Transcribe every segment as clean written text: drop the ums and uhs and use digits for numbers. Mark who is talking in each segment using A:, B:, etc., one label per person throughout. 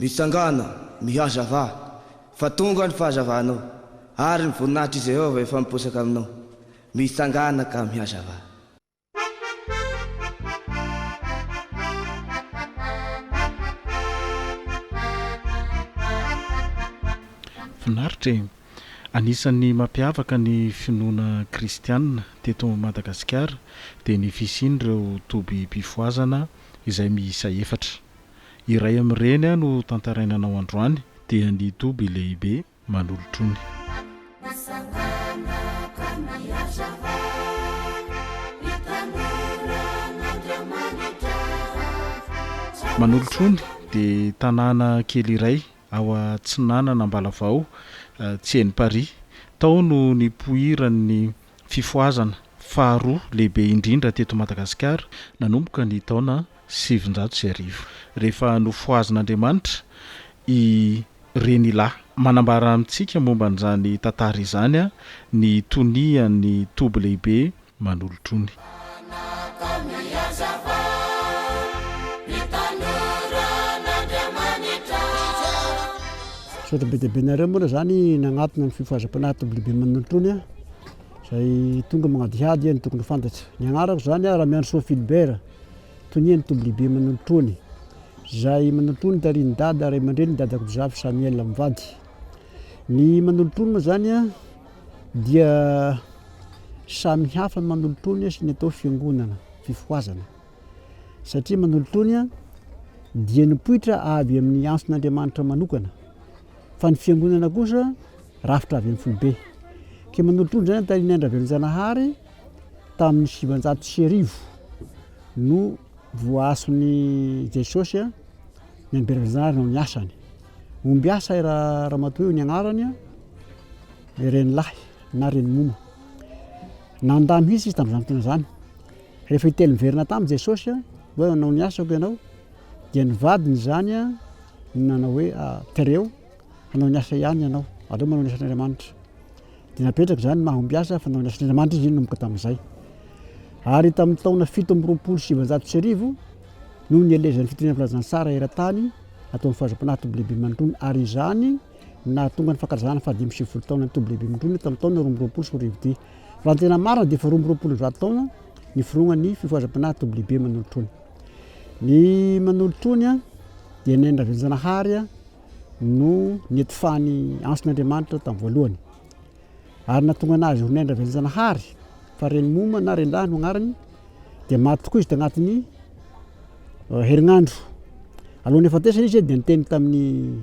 A: Mitsangàna, mihazavà, fa tonga ny fahazavanao, ary ny voninahitr'i Jehovah efa miposaka aminao. Mitsangàna ka mihazavà.
B: Finaritra e! Anisan'ny mampiavaka ny finoana kristiana teto Madagasikara dia ny fisian'ireo tobim-pifohazana izay miisa efatra. Iray amin'ireny no tantaraina anao androany dia ny toby lehibe Manolotrony. Manolotrony dia tanàna kely iray ao atsinanan'Ambalavao, tsy eny Paris. Tao no nipoiran'ny fifohazana faharoa lehibe indrindra teto Madagasikara nanomboka ny taona 1900. Rehefa nofohazin'Andriamanitra i Renilahy. Manambara amintsika momba an'izany tantara izany ny tonian'ny toby lehibe Manolotrony.
C: Misaotra be dia be anareo moa zany nagnatona ny fifohazam-panahy toby lehibe Manolotrony a, zay tonga magnadihady ny tokony ho fantatra. Ny agnarako zany a Ramiandrisoa Philbert, tonian'ny toby lehibe Manolotrony. Izay manolotrony tarihin'i Dada ray aman-dreniny Dada Kotozafy Samuel mivady. Ny manolotrony moa zany dia samy hafa ny manolotrony sy ny atao fiangonana, fifohazana. Satria manolotrony dia nipoitra avy amin'ny antson'Andriamanitra manokana fa ny fiangonana kosa rafitra avy amin'ny foibe. Ke manolotrony zany tarihin'i Andry Ravelonjanahary tamin'ny 1900 no Voaason'i Jesosy ny an'i Bernard noho ny asany. Omby asa i ramatoa io ny agnarany, renilahy na renimoma. Nandà mihitsy izy tamin'izany fotoana izany. Rehefa intelo niverina taminy Jesosy hoe hanao ny asako ianao, dia ny vadiny izany no nanao hoe tereo hanao ny asa ihany ianao, aleo manao ny asan'Andriamanitra. Dia napetraka izany ny maha omby asa fa nanao ny asan'Andriamanitra izy nanomboka tamin'izay. Ary tamin'ny taona 1927 no nielezan'ny fitoriana filazantsara eran-tany ataon'ny Fahazam-panahy Toby Lehibe Mandrony ary izany no nahatonga ny fankalazana ny fahadimy 90 taonan'ny Toby Lehibe Mandrony tamin'ny taona 2022 ity. Raha ny tena marina dia efa 122 taona niforonan'ny fifohazam-panahy Toby Lehibe Manolotrony. Ny Manolotrony dia ny Ravelonjanahary no netifan'ny antson'Andriamanitra tamin'ny voalohany. Ary nahatonga anazy ho Naina Ravelonjanahary, fa Renimoma na Renilahy no agnarany, dia maty tokoa izy tagnatin'ny herignandro. Alohan'ny hafatesany izy dia niteny tamin'ny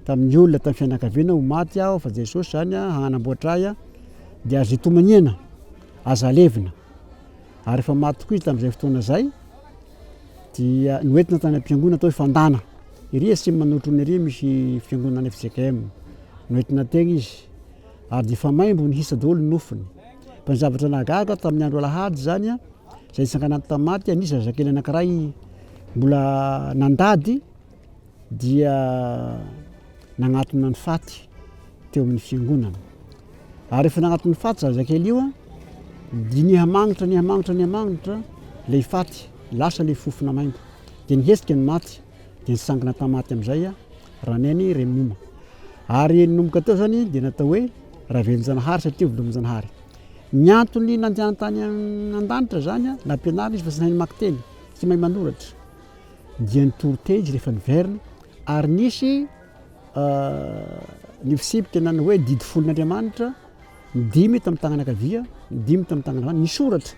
C: tamin'ny olona, tamin'ny fianakaviana ho maty aho fa Jesosy zany hanamboatra ahy dia aza itomaniana, aza alevina. Ary efa maty tokoa izy tamin'izay fotoana izay, dia noentina tany am-piangonana atao hoe Fandana. Ery atsimo manotrona ery misy fiangonana fjkm. Noentina tegna izy ary dia efa maimbo nihisa daholo ny nofony. Fa ny zavatra nahagaga tamin'ny andro alahady zany a, izay nitsanganany tamin'ny maty, nisy zazakely anankiray mbola nandady dia nagnatona ny faty teo amin'ny fiangonana. Ary rehefa nagnatona ny faty zazakely io a, dia niha-magnitra, niha-magnitra, niha-magnitra ilay faty, lasa ilay fofona maimbo. Dia nihetsika ny maty, dia nitsangana tamin'ny maty amin'izay Raneny Remoma. Ary nanomboka teo zany dia natao hoe Ravelonjanahary satria volomin-janahary. Ny antony nandehanany tany an-danitra zany, nampianarina izy fa tsy nahay namaky teny, tsy mahay manoratra. Dia nitory teny izy rehefa niverina ary nisy ny fitsipika na ny hoe didy folon'Andriamanitra, ny dimy tamin'ny tagnana ankavia, ny dimy tamin'ny tagnana havanana, nisoratra,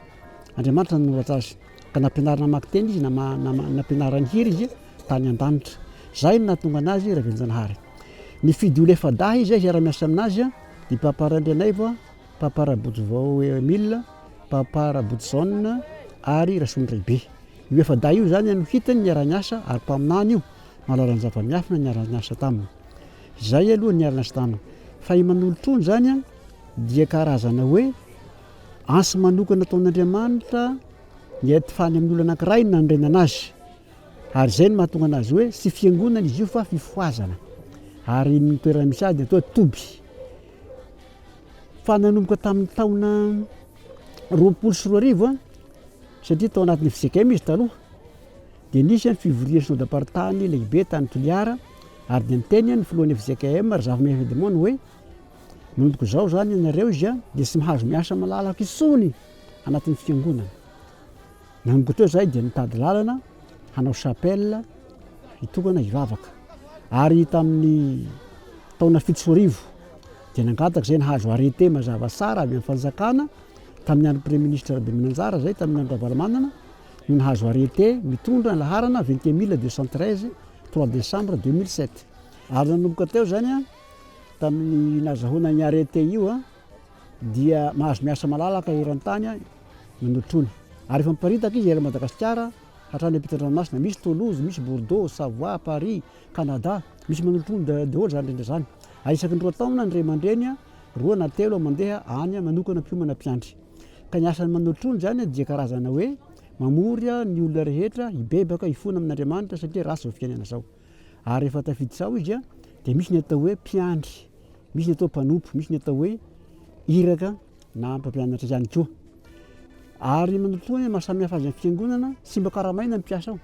C: Andriamanitra nanoratra azy, ka nampianarina hamaky teny izy, nampianarina hira izy tany an-danitra. Zay no nahatonga anazy Ravelonjanahary. Nifidy olona efa-dahy izy hiara-miasa aminazy, i Papa Randrianaivo, Papa Rabotovao Emile, Papa Rabotojaona ary Rasolondraibe. Io efa-dahy io zany no hitany niara-niasa ary mpaminany io, mahalala ny zava-miafina niara-niasa taminy. Izay aloha niara-niasa taminy. Fa i Manolotrony zany dia karazana hoe antso manokana ataon'Andriamanitra niatifany amin'ny olona anankiray no nanorenana azy. Ary izay no mahatonga anazy hoe tsy fiangonana izy io fa fifohazana. Ary ny toerana misy azy dia atao hoe toby. Fa nanomboka tamin'ny taona 2020 satria tao anatin'ny fjkm izy taloha, dia nisy ny fivorian'ny synodam-paritany lehibe tany Toliara. Ary dia niteny ny filohan'ny fjkm, Razafimahefa Edmond hoe, manomboka izao izany ianareo izy dia tsy mahazo miasa malalaka intsony anatin'ny fiangonana. Nanomboka teo izahay dia nitady lalana hanao chapelle hitokana hivavaka. Ary tamin'ny taona 2007 dia nangataka izay nahazo arrêté mazava tsara avy amin'ny fanjakana tamin'ny andron'ny Praiminisitra Rabemananjara izay tamin'ny andro Ravalomanana no nahazo arrêté mitondra ny laharana 21213 3 décembre 2007. Ary nanomboka teo izany tamin'ny nazahoana ny arrêté io dia mahazo miasa malalaka eran-tany Manolotrony. Ary efa miparitaka izy eran'i Madagasikara hatrany ampitan-dranomasina. Misy Toulouse, misy Bordeaux, Savoie, Paris, Canada. Misy manolotrony daholo izany rehetra izany. Ary isaky ny roa taona ny ray aman-dreny roa na telo mandeha any manokana mpiomana mpiandry. Ka ny asan'ny manolotrony izany dia karazana hoe mamory ny olona rehetra hibebaka hifona amin'Andriamanitra satria ratsy izao fiainana izao. Ary rehefa tafiditra ao izy dia misy ny atao hoe mpiandry, misy ny atao mpanompo, misy ny atao hoe iraka na mpampianatra ihany koa. Ary manolotoa ny maha samihafa azy amin'ny fiangonana, tsy mba karamaina ny mpiasa ao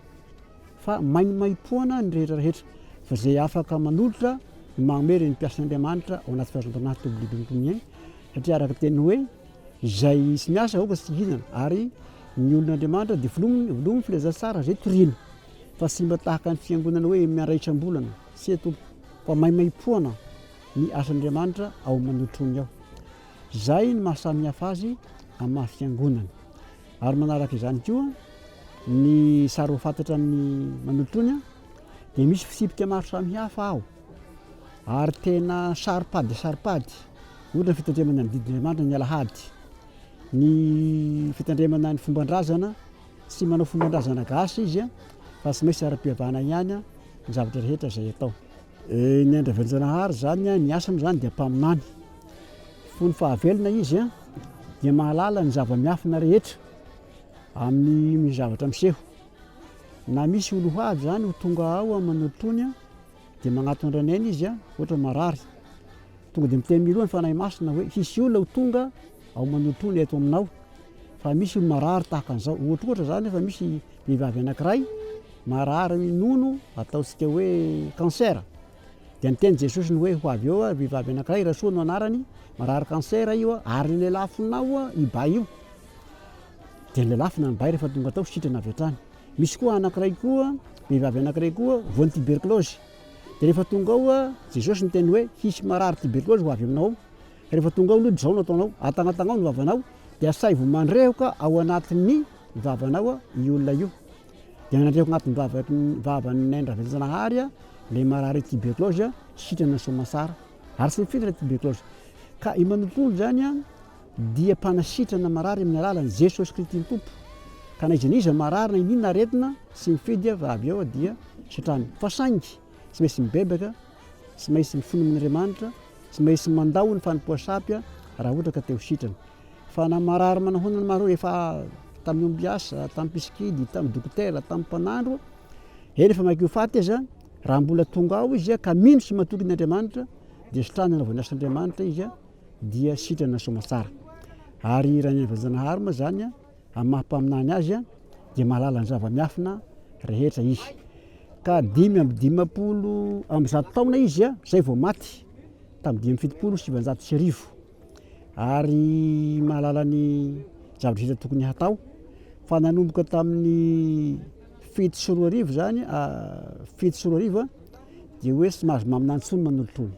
C: fa maimaimpoana ny rehetra rehetra fa izay afaka manolotra no manome ireny mpiasan'Andriamanitra ao anaty fahazam-panahy toby satria araka teny hoe izay tsy miasa aoka tsy hihinana ary ny olon'Andriamanitra dia velominy velominy filazantsara izay toriana fa tsy mba tahaka ny fiangonana hoe miara isam-bolana tsia tompoko fa maimaimpoana ny asan'Andriamanitra ao manolotrony ao. Izay no maha samihafa azy amin'ny maha fiangonana. Ary manaraka izany koa ny sary ho fantatra amin'ny manolotrony dia misy fitsipika maro samihafa ao ary tena saro-pady dia saro-pady. Ohatra ny fitandremana ny didin'Andriamanitra ny alahady, ny fitandremana ny fomban-drazana, tsy manao fomban-drazana gasy izy fa tsy maintsy ara-pihavana ihany ny zavatra rehetra izay atao. Ny Andriavanjanahary izany, ny asany izany dia mpaminany. Fony fahavelona izy dia mahalala ny zava-miafina rehetra amin'ny zavatra miseho. Na misy olo ho avy izany ho tonga ao aman'olon-tony dia magnatona an-dRaneny izy ohatra marary. Tonga dia miteny mialoha ny Fanahy Masina hoe hisy olona ho tonga ao aman'olon-tony eto aminao fa misy olo marary tahaka an'izao. Ohatrohatra izany efa misy vehivavy anankiray marary nono ataontsika hoe cancer. Dia niteny Jesosy ny hoe ho avy eo vehivavy anankiray, Rasoa no anarany, marary cancer io ary lelafinao io bay io. Dia lelafina ny bay rehefa tonga tao, sitrana avy hatrany. Misy koa anankiray koa, vehivavy anankiray koa voan'ny tuberculose. Dia rehefa tonga ao Jesosy niteny hoe hisy marary tuberculose ho avy aminao ao. Rehefa tonga ao aloha dia izao no ataonao, atangatanao ny vavanao, dia asaivo mandrehoka ao anatin'ny vavanao io olona io. Dia nandrehoka anatin'ny vavaky vavan'i Naina Ravelojanahary ilay marary tuberculose, sitrana soamatsara. Ary tsy nifindra ilay tuberculose. Ka i Manontolo izany dia mpanasitrana marary amin'ny alalan'i Jesosy Kristy ny Tompo. Ka na iza na iza marary na inona aretina, tsy mifidy fa avy eo dia sitrany. Fa saingy tsy maintsy mibebaka, tsy maintsy mifona amin'Andriamanitra, tsy maintsy mandao ny fanompoan-sampy raha ohatra ka te ho sitrana. Fa na marary manahoana na marary efa tamin'ny ombiasa, tamin'ny mpisikidy, tamin'ny dokotera, tamin'ny mpanandro, eny efa maika ho faty aza, raha mbola tonga ao izy ka mino sy matoky ny Andriamanitra dia sitrana anaovany asan'Andriamanitra izy dia sitrana soamatsara. Ary raha ny Andriamanjanahary moa zany amin'ny maha mpaminany azy dia mahalala ny zava-miafina rehetra izy. Ka 155 taona izy zay vao maty tamin'ny 1975. Ary mahalala ny zavatra rehetra tokony hatao. Fa nanomboka tamin'ny 2007 zany, 2007 dia hoe tsy mahazo maminany intsony manolotrony.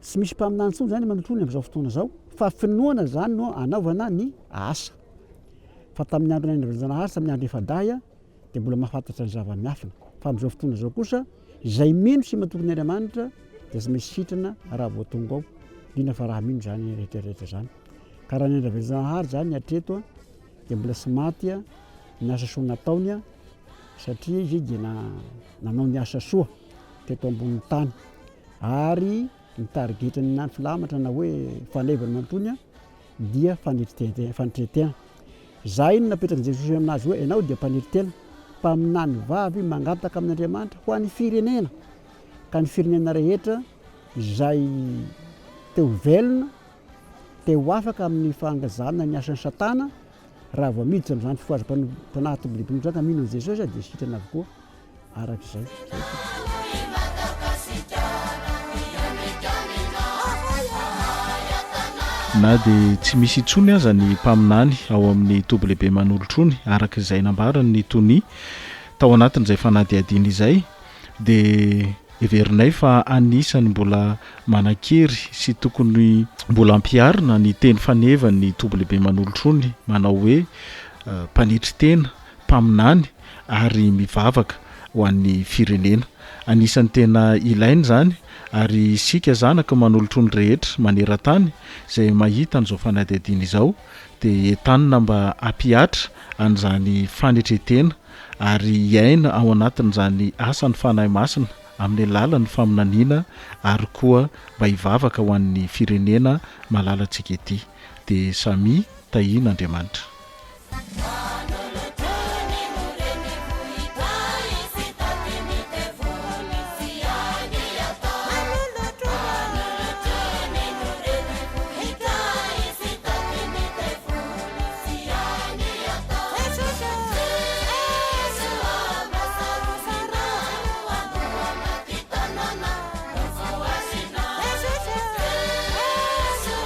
C: Tsy misy mpaminany intsony zany manolotrony amin'izao fotoana izao fa finoana zany no anaovana ny asa. Fa tamin'ny andron'i Andriamanjanahary, tamin'ny andro efa-dahy dia mbola mahafantatra ny zava-miafina. Fa amin'izao fotoana izao kosa, izay mino sy matoky ny Andriamanitra dia tsy maintsy sitrana raha vao tonga ao, indrindra fa raha mino izany rehetra rehetra izany. Ka raha ny Andriamanjanahary izany hatreto dia mbola tsy maty ny asa soa nataony satria izy dia nanao ny asa soa teto ambonin'ny tany ary ny tarigetrany na ny filamatra na hoe fanevany manontolo dia fanetren-tena. Izay no napetrak'i Jesosy aminazy hoe ianao dia mpanetry tena, mpaminany vavy mangataka amin'Andriamanitra ho an'ny firenena, ka ny firenena rehetra izay te ho velona, te ho afaka amin'ny fangazana ny asan'i Satana, raha vao miditra amin'izany fifohazam-panahy tombolehibe izany ka mino an'i Jesosy dia sitrana avokoa. araka izay.
B: Na dia tsy misy intsony aza ny mpaminany ao amin'ny toby lehibe Manolotrony araka izay nambaran'ny tonia tao anatin'izay fanadihadiana izay dia heverinay fa anisan'ny mbola manan-kery sy tokony mbola ampiharina ny teny fanevan'ny toby lehibe Manolotrony manao hoe mpanetry tena, mpaminany ary mivavaka ho an'ny firenena. Anisan'ny tena ilaina izany ary isika zanaky Manolotrony rehetra maneran-tany izay mahita an'izao fanadihadiana izao dia entanina mba hampihatra an'izany fanetren-tena ary hiaina ao anatin'izany asan'ny Fanahy Masina amin'ny alalan'ny faminaniana ary koa mba hivavaka ho an'ny firenena malalantsika ity. Dia samia tahian'Andriamanitra.